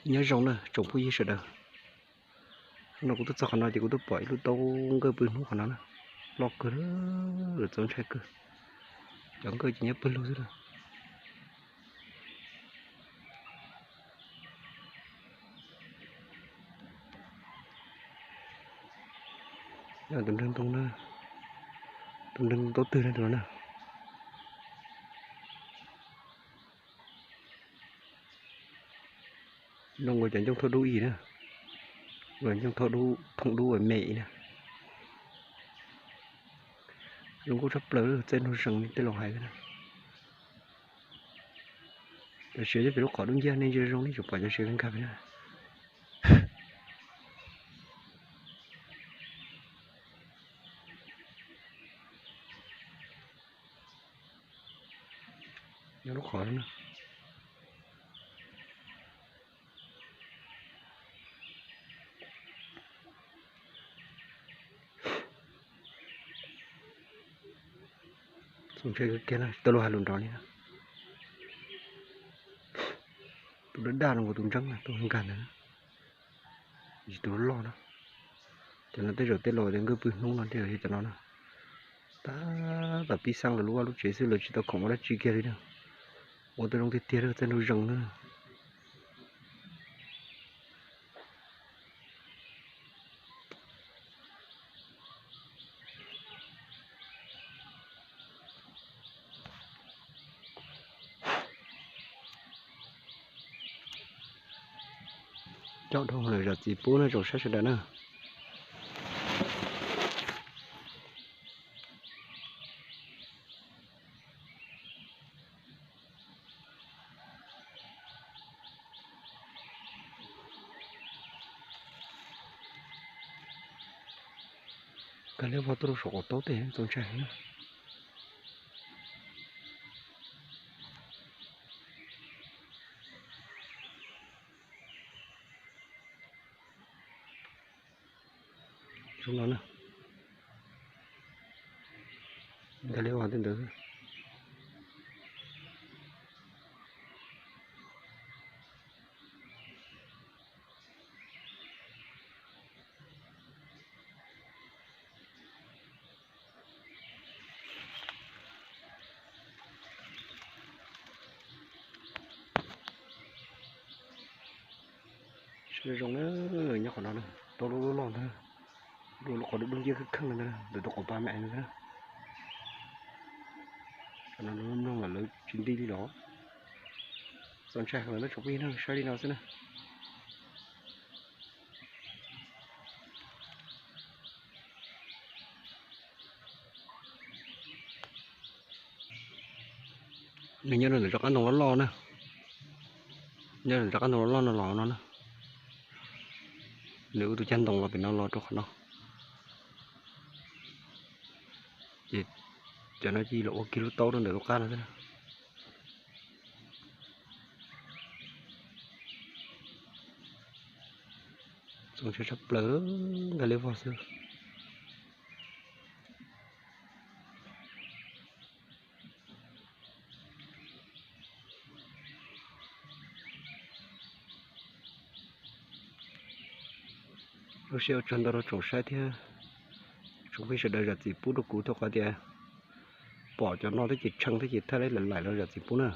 Nyob zoo na tsoom phooj ywg sawv daws. Hnub no kuv tuaj txog qhov no ces kuv tuaj pom ib lub taub nkawj pw hnub qhov no na. Loj kawg, txaus ntshai kawg. Cov nkawj ces nyob pawg lug xwb na. Nyob tus nreeg ntoo na, tus nreeg ntoo taub twg na tus no na. Zoo nkaus cov ncoo thauj dub ib na, ncoo thauj dub, thooj dub uas me ib na. Zoo nkauj tshaj plaws, txaij nraug zees li tej laus hais na. Cov siav nyob pem lub qhov dub nciab nej ntsia zoo nej tsuas pom cov siav nkag pem na. Nyob lub qhov no na. Txaus ntshai kawg kiag na, tsis tau luag hais lus nrov li na. Tus daj daj no nkaus tus ntseeb na, tus nkag ntawd, tsis tus loj loj na. Cov no tej zaum tej laus tias nkawj pw hnub no tej zaum yog cov no na. Tab tom pib xaj lawv lub vaj lub tsev xwb, lawv tsis tau khoom ua dab tsi kiag li na. Ua tau zoo tiag tiag, txaij nraug zees na. Coj dhau lawm zam txim pub na tsoom saib sawv daws na. Nkag liab vog tuaj rau saum qaum taub tej txaus ntshai heev na. Zoo no na. Nkag liab vog tej ntawd. Zoo na, nyob qhov no na, tau lub loj ntag, lub qhov dub dub nciab kheej kheej ntag, ntawm tus qhov pa me ntag. Cov no lub mloog lawv tsis nti li los. Txaus ntshai heev lawm na tsoom phooj ywg na, saib li no xwb na. Nws nyob rau ntawm rov qab ntoo loj loj na, nyob rov qab ntoo loj loj no los no na. Nws ua tus cag ntoo los pem no los rau qhov no. Ces cov no cia los ua kiag lub taub rau ntawm lub qab no xwb na. Txaus ntshai tshaj plaws, nkag liab vog xwb. Lub sij hawm ua tsaug ntau rau tsoom saib thiab tsoom phooj ywg sawv daws zam txim pub rau kuv thiab qhov tias pom cov no thiab ces tshee thiab ces thaij li lawm laim los zam txim pub na.